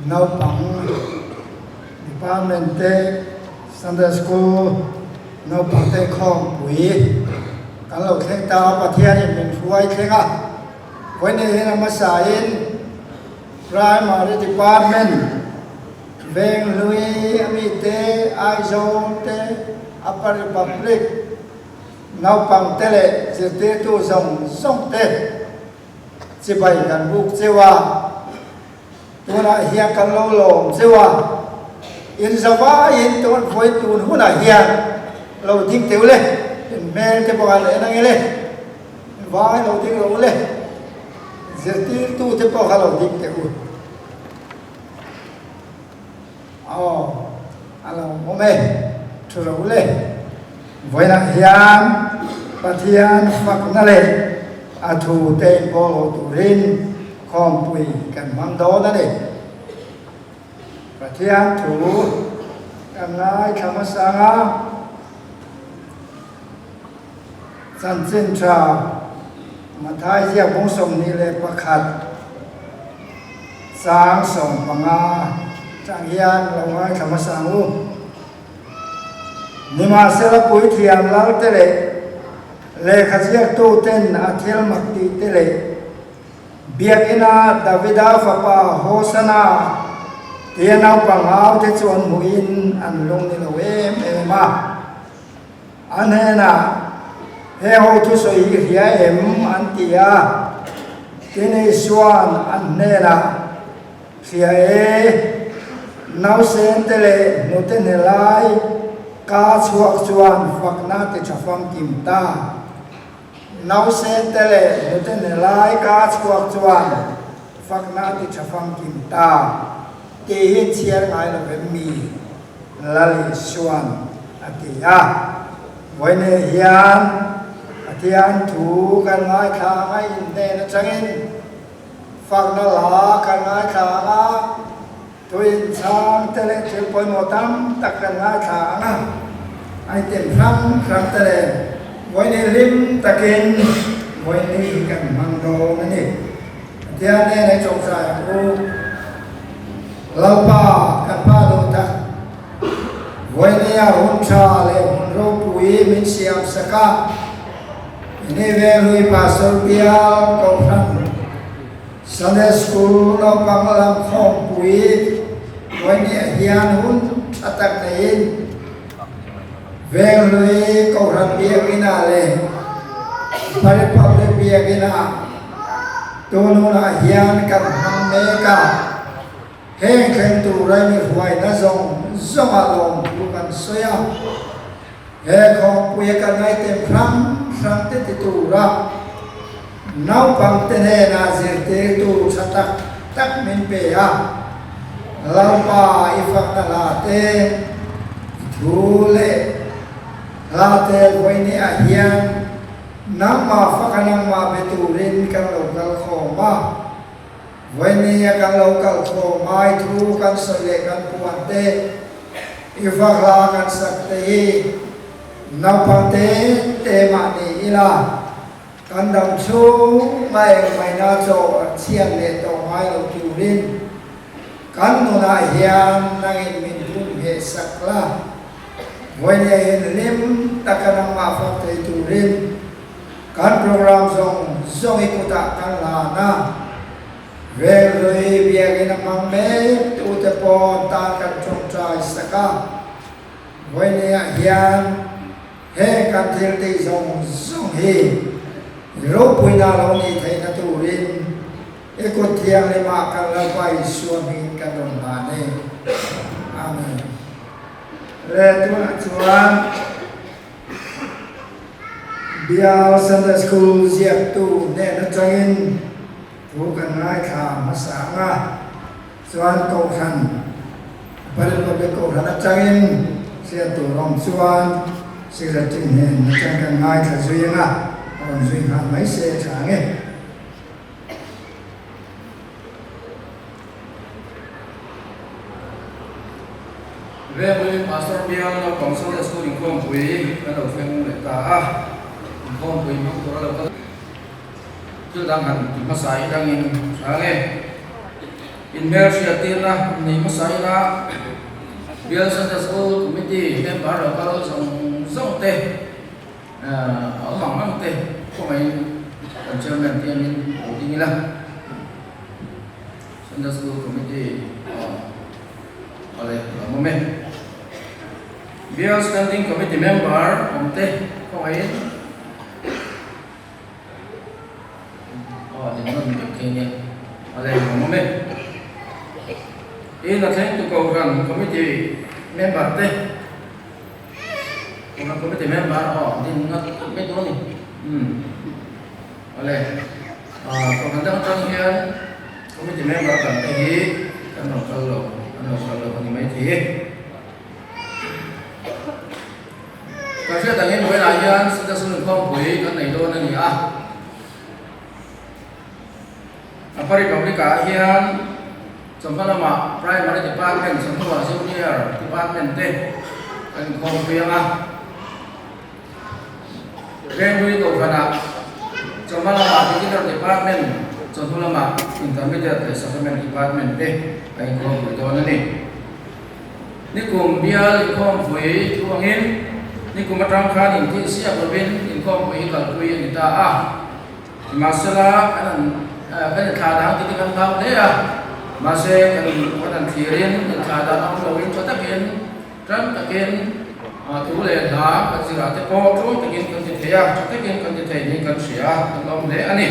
Naupang Department te Sunday School naupang te khawmpui kan lo thleng ta a, Pathianin min hruai thleng a, vawiin hian a hmasain Primary Department Venghlui amite Aizawl te Upper Republic naupang te leh zirtirtu zawng zawng te chibai kan buk cheu a. Tunah hian kan lo lawm cheu a, in zavaiin tun vawi tun hunah hian lo ding teu le, in hmel te pawh an en ang e le, in vai lo ding lo le, zirtirtu te pawh kha lo ding teh u. Aw, a lo awm e, thu ro le. Vawiinah hian Pathian fakna leh a thu te inpawl haw turin khawmpui kan hmang dawn a ni. Pathian thu kan ngaithla hmasa ang a, chanchin tha Mathai ziak bung 21 chang 15 tang hian lo ngaithla hmasa ang u. Nimahsela puithiam lalte leh lehkha ziaktuten a thil mak tihte leh Biakina Davida fapa Hosana tia naupang aute chu an hmuhin an lung ni lo em em a. A hnenah, He ho thusawi hi hria em? an ti a. Tin Isua'n an hnenah, Hria e, nausen te leh hnute hne lai ka chhuak chuan fakna ti tha famkim ta. Nausen te leh hnute hne lai ka chhuak chuan fakna ti tha famkim ta tih hi chhiar ngai lo vem mi? Lal Isuan a ti a. Vawiinah hian Pathian thu kan ngaithla anga inhnen atangin Fakna la kan ngaithla ang a, tuin chhang te leh thil pawimawh tam tak kan ngaithla ang a, item hrang hrang te leh vawiin hlim takin vawiin hi kan hmang dawn a ni. Pathian nen a chawngchai ang u. Lalpa kan pa duh tak, vawiin hun tha leh hmun ropui min siam sak a, Ini Venghlui Pastor Bial Kohhran Sunday School naupang lam khawmpui Vawinia hian hun tha tak neiin Venghlui Kohhran Biakinah leh Republic Biakinah tun hunah hian kan hmang mek a. Heng thleng tura mi hruaina zawng zawnga lawmthu kan sawi a. He khawngpuia kan ngaitem hrang hrang te ti tura naupang te hnenah zirtirtu tha tak tak min pe a, Lalpa i fakna hla te, i thu leh hla te vawinia hian nangmah faka nangmah be turin kan lo kal khawm a. Vawinia kan lo kal khawm ai thu kan sawi leh kan puan te, i va hla kan sak te hi naupang te te mah ni ila kan dam chhung a engmaina chaw an chhiat leh tawh ngai lo turin kan nunah hian nangin min phun ngheh sak la. Vawinia hian hlim taka nangmah fak thei turin Kan program zawng zawng i kutah kan hlan a, Venghlui biakinn a hmang mek tute pawn tan kan tawngtai sak a, vawinia hian heng kan thil tih zawng zawng hi i ropuina lo nih theihna turin i kut thianghlimah kan Lalpa Isua hmingin kan rawn hlan e. Amen. Le tunah chuan. Bial Sunday School ziaktu hnen atangin thu kan ngaithla hmasa ang a, chuan Kohhran, Upper Republic Kohhran atangin hriat tur awm chuan Secretary hnen atang kan ngaithla zui ang a, a rawn zui nghal mai se a tha ang e. Venghlui Pastor Bial naupang Sunday School inkhawmpui kan lo thleng leh ta a, inkhawmpui hmang tur a lo kal thil dang han ti hmasa i dangin hra nge. Inhmelhriattirna nei hmasa ila Bial Sunday School Committee member lo kal zawng zawng te a awm ang ang te khawngaihin kan Chairman te angin lo ding ila. Sunday School Committee awle a awm e. Bial Standing Committee member awm te khawngaihin Aw din nawn vek thei nia a lei awm awm e. Tin a thlengtu Kohhran Committee member te Kohhran Committee member aw din ngat ngat mai dawn a ni. Umm awle ah Kohhran dang atang hian Committee member tam te hi kan rawn kal lo an rawn kal lo a ni maithei e. Ka hriat angin vawilah hian Sitasun inkhawmpui kan nei dawn a ni a. Upper Republic-ah hian chawhma lamah Primary Department, chawhnuah Junior Department te kan inkhawmpui ang a. Venghlui Kohhranah chawhma lamah Beginner Department, chawhnu lamah Intermediate leh Supplement Department te kan inkhawmpui dawn a ni. Nikum bial inkhawmpui thu angin nikum atang khan intihsiak lovin inkhawmpui hi kalpui a ni ta a. Nimahsela kan an kan inthlah dang tih te kan hlau hle a, mahse kan kan an thlirin inthlah dan awm loin tha takin tan takin thu leh hla kan zirah te pawh ṭuang takin kan ti thei a, tha takin kan ti thei niin kan hria a, kan lawm hle a ni.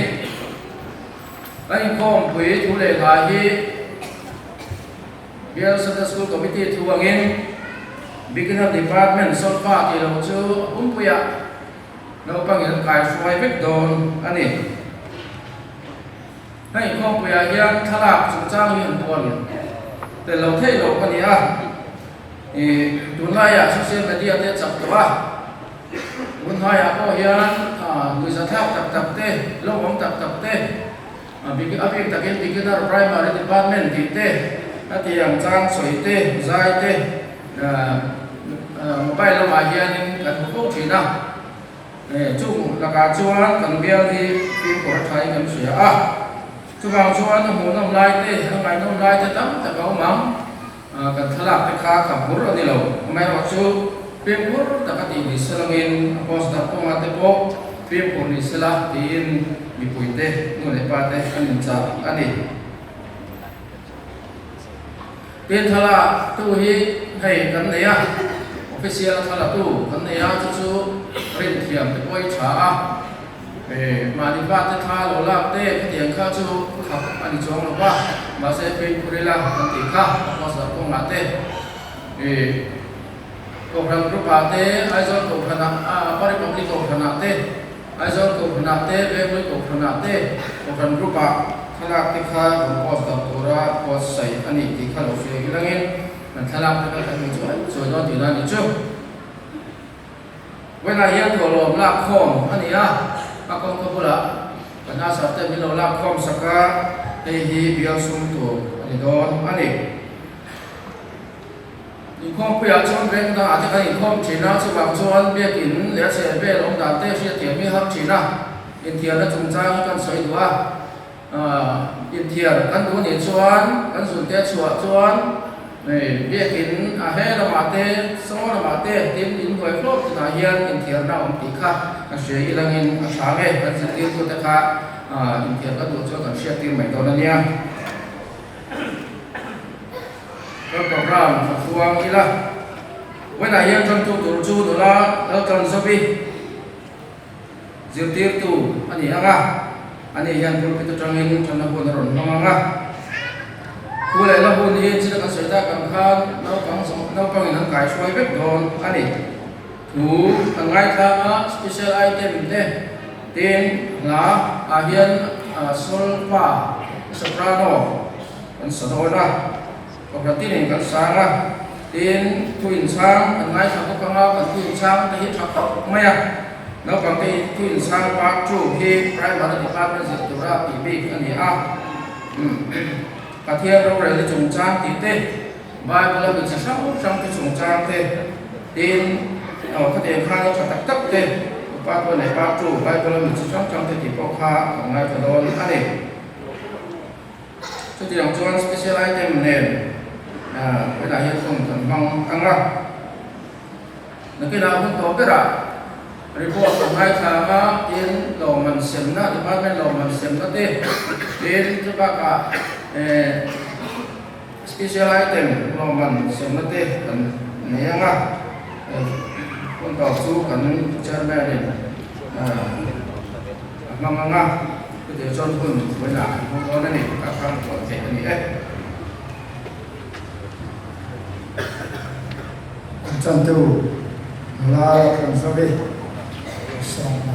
Kan inkhawmpui thu leh hla hi. Bial Sunday School Committee thu angin Beginner Department sawlfa tih loh chu a pumpuiah naupangin an kaihruai vek dawn a ni. Hei inkhawmpuiah hian thlalak chungchang hi an puan tel lo theih loh a ni a, ih tunlaiah social media te a chak tawh a, tun hnaiah pawh hian nuihzathlak tak tak te, lawmawm tak tak te, A bik takin Beginner Primary Department tih te, a tih ang chang sawi te, zai te, mobile lamah hianin kan hmu fo thin a. Chung lakah chuan kan bial hi fimkhur a thain kan hria a. Chuvang chuan a hmuhnawm lai te, a ngaihnawm lai te tam tak a awm ang. Kan thlalak te kha ka bur a ni lo. Amaherawhchu fimkhur tak a tih ni selangin a poster kawnga te pawh fimkhur ni sela tiin mipuite nu leh pa te an inchah a ni. Tin thlalak tu hi hei kan nei a, official a thlalak tu kan nei a, chu chu rinthiam te pawh i tha a. Mahni pa te thla lo lak te khatiang kha chu khap a ni chuang lo va, mahse fimkhur ila kan tih kha a poster kawngah te Kohhran group ah te, Aizawl Kohhran ah, Upper Republic Kohhran ah te, Aizawl Kohhran ah te, Venghlui Kohhran ah te, Kohhran group ah thlalak te kha rawn post darh tura post saih a ni tih kha lo hria ilangin kan thlalak te kha kan hmu chuai chuai dawn tihna a ni chu. Vawiinah hian thawhlawm lak khawm a ni a, a kawngka bulah kan Asar te min lo lak khawm sak a, hei hi bial sum tur a ni dawn a ni. Inkhawmpuiah chuan veng dangah te kan inkhawm thin a, chuvang chuan biakin leh a chheh vel awm dan te hriatthiam hi har thin a, inthiarna chungchang hi kan sawi duh a. Inthiar kan duh nih chuan kan zunte a chhuah chuan biakin a he lamah te saw lamah te tin inhnuai hlawp tinah hian inthiarna a awm tih kha ka hria ilangin a hra nge kan zirtirtute kha inthiar ka duh chuan kan hriattir mai dawn a nia. Ka program ka fuang ila vawiinah hian tantu tur chu nula Laltanzovi. Zirtirtu a ni ang a, ani hian pulpit atangin thanna hun a rawn hmang ang a. Thu leh la hun hi china kan sawi tak ang khan naupang zawng naupangin an kaihruai vek dawn a ni. Thu kan ngaithlang a, special item te tin hla ah hian solfa, soprano kan sa dawn a, kohhran tinin kan sang a, tin thu inchhang kan ngaithla bawk ang a, kan thu inchhang te hi tha khawp mai a. Naupangte hi thu inchhang part 2 hi Primary Department zir tura tih bik a ni a. Pathian rorelna chungchang tih te, Bible a mi chi hrang hrang te chungchang te, tin khatiang khan a tha tak tak te, part 1 leh part 2 Bible a mi chi hrang hrang te tih pawh kha kan ngaithla dawn a ni. Chutiang chuan special item nen hetah hian hun kan hmang ang a. Nakinah hun tawh berah report kan ngaithla ang a, tin lawmman semna, department lawmman semna te, tin chu bakah special item lawmman semna te kan nei ang a. Hun tawh chu kan chairman in a hmang ang a, chutiang chuan hun vawiinah kan hmang dawn a ni, tah khan ruah theih a ni e. An chantu nula kan zawi sawm a.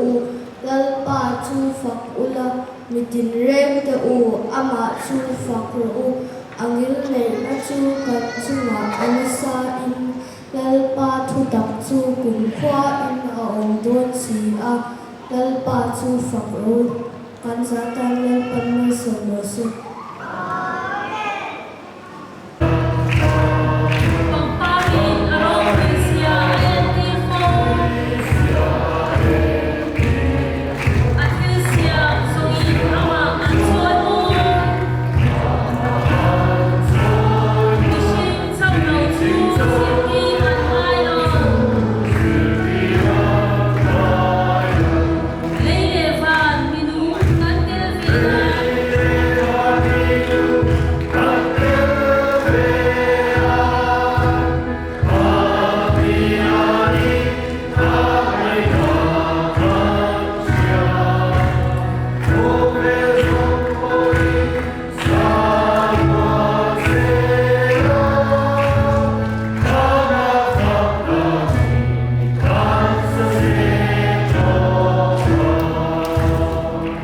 u, Lalpa chu fak ula, mi tinreng te u, amah chu fak rawh u. A ngilneihna chu kan chungah a nasa in Lalpa thutak chu kumkhua in a awm dawn si a, Lalpa chu fak rawh u. Kan zah tan Lalpan malsawm rawh se. Pangparin a ropui zia a entir fo. A thil siam zawngin amah an chawi mawi. Mihring chauh lo chu zirtir an ngai lo. Lei leh van minung kan tel ve a.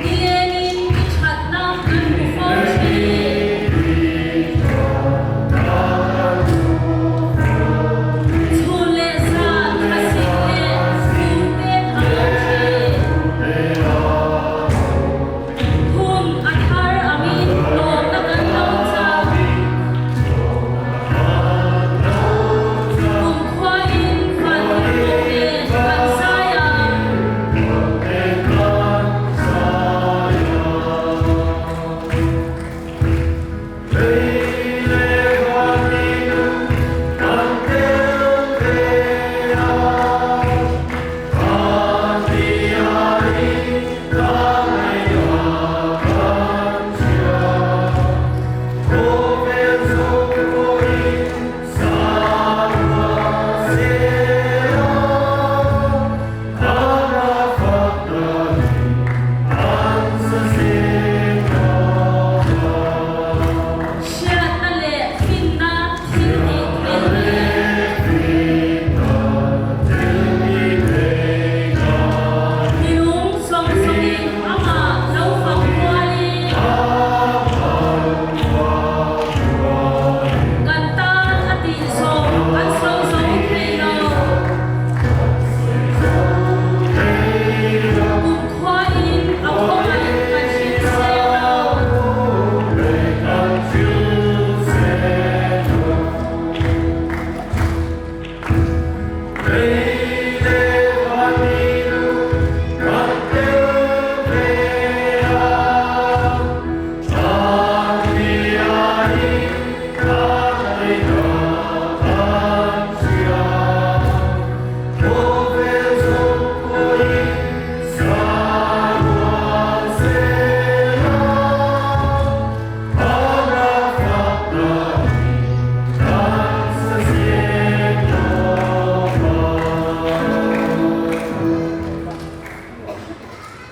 Nilenin i thatna kan hmu fo thin. Chhun leh zan thlasik leh fur te a awm thin. Hun a thar angin lawmna kan lo chang. Kumkhuain van hlimawm nen kan zai a. Hriatna leh finna thil tih theih nen. Minung zawng zawngin amah lo fak kualin. Kan tan a tih zawng kan sawi zo thei lo. Kumkhuain a khawngaih kan hrilh seng lo.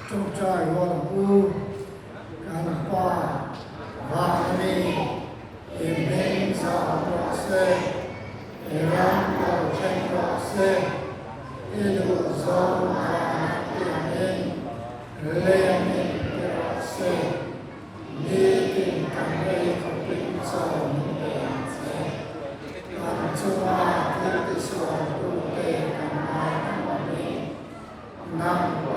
Ṭawngṭai rual ang u, kan Pa vana mi i hming zah rawh se, i ram lo thleng rawh se, i duh zawng vana piangin lengin ti rawh se, nitin kan ei khawpin chaw min pe ang che, kan chunga thil tisualtute kan ngaithla awmin. Nang.